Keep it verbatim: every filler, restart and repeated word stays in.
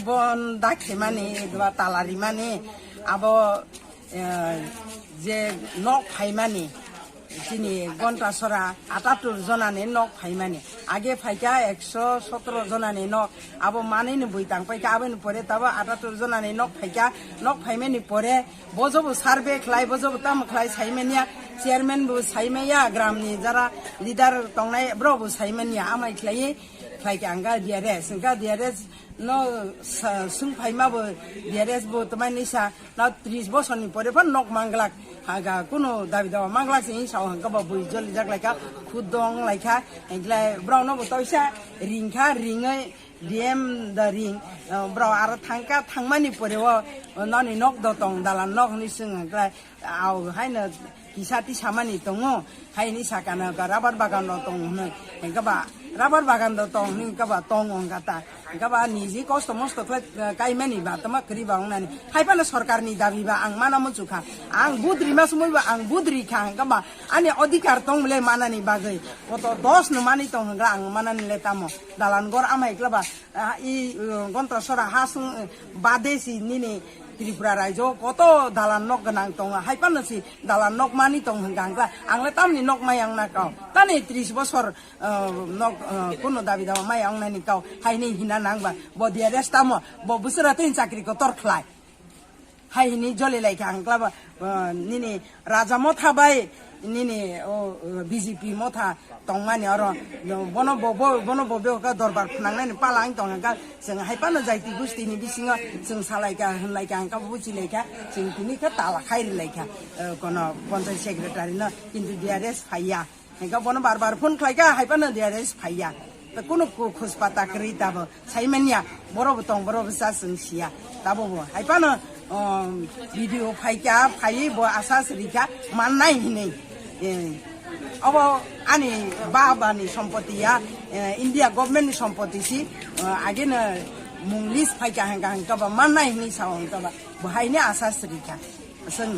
Bon dak khaimani, dua tala rimani, abo, eh, je nok phaimani, chini gonta sora atatur jonani nok phaimani. Age phaikha ekso sotoro jonani nok, abo manwi ni bui tang paikha, aboni pore tabo atatur jonani nok phaikha, nok phaimani pore bojobo survey khlai, bojobo tamo khlai saimanya, chairman bo saimanya, gram ni jara leader tongnai, bro bo saimanya, amai khlai, khlai khe ang ga D R S, ang ga D R S no sa-, sung phaima bo D R S bo tamai ni sa, na tris bosor ni pore phan nok manglak, haga kuno dabi dawa manglak se sao hangka ba bui joli jak lai kha, khudong lai kha, englai bro no bo toisa ring kha, ringoi D M da ring, eh, bro aro thang kha, thangmani pore o, eh, noni nok do tong dalan nok ni sung hangklai. Au haino kisa tisamani tongo, haini sakano ka rubber bagan rok tongo hwnwi. Hwnkhe ba rubber bagan rok tong hwnwi hwnkhe ba tongo hwnkha ta. Hwnkhe ba niji kosto mosto khlai, eh, kaimani ba tama kwrwi ba wngnani. Hai phano sorkarni dabi ba ang mana muchukha. Ang budri ma sumui ba ang budri kha hwnkhe ba ani odhikar tong bwle manani bagwi. Koto dos no mani tong hwnkhe ang manani le tamo. Dalan gor amai kla ba, ah, i, uh, gontra sora ha sung, uh, bade si nini Tripura raijo koto dalan nok gwnang tongo, hai phano si dalan nok mani tong hwnkha hwnkha, ang le tamni nok mai ang na kao, tani tris bosor, uh, nok, uh, kuno dabi dawa mai ang nani kao, hai ni hina nang ba, bo D R S tamo, bo bwswra twi chakri kotor khlai. Hai hini joli lai kha ang klaba, uh, nini Raja Motha bai nini, o, uh, B J P Motha tongmani oro, no, bono bo, bo, bono bo beo ka dorbar phnangnani pala ang tong kha, chwng hai phano jaiti gusti ni bisingo chwng salai kha, hwnlai kha, ang kha buchi lai kha, chwng tini kha tala khai ri lai kha, uh, kono Panchayat Secretary no, kintu D R S phaiya. Hingke bono bar bar phone khlai kha, hai phano D R S phaiya. Ta kuno ku-, khus pata kwrwi tabo. Sai manya, boro bo tong, boro bo sa chwng siya. Tabo bo. Hai phano, um, video phai kha, phaiwi bo asa sri kha, mannai hinwi. Eh, obo ani baba ni sompoti ya, eh, India government ni sompoti si, eh, age no mung list phai kha hingka hingka ba mannai hinwi sao hingka ba. Bo hai ni asa sri kha. Aswng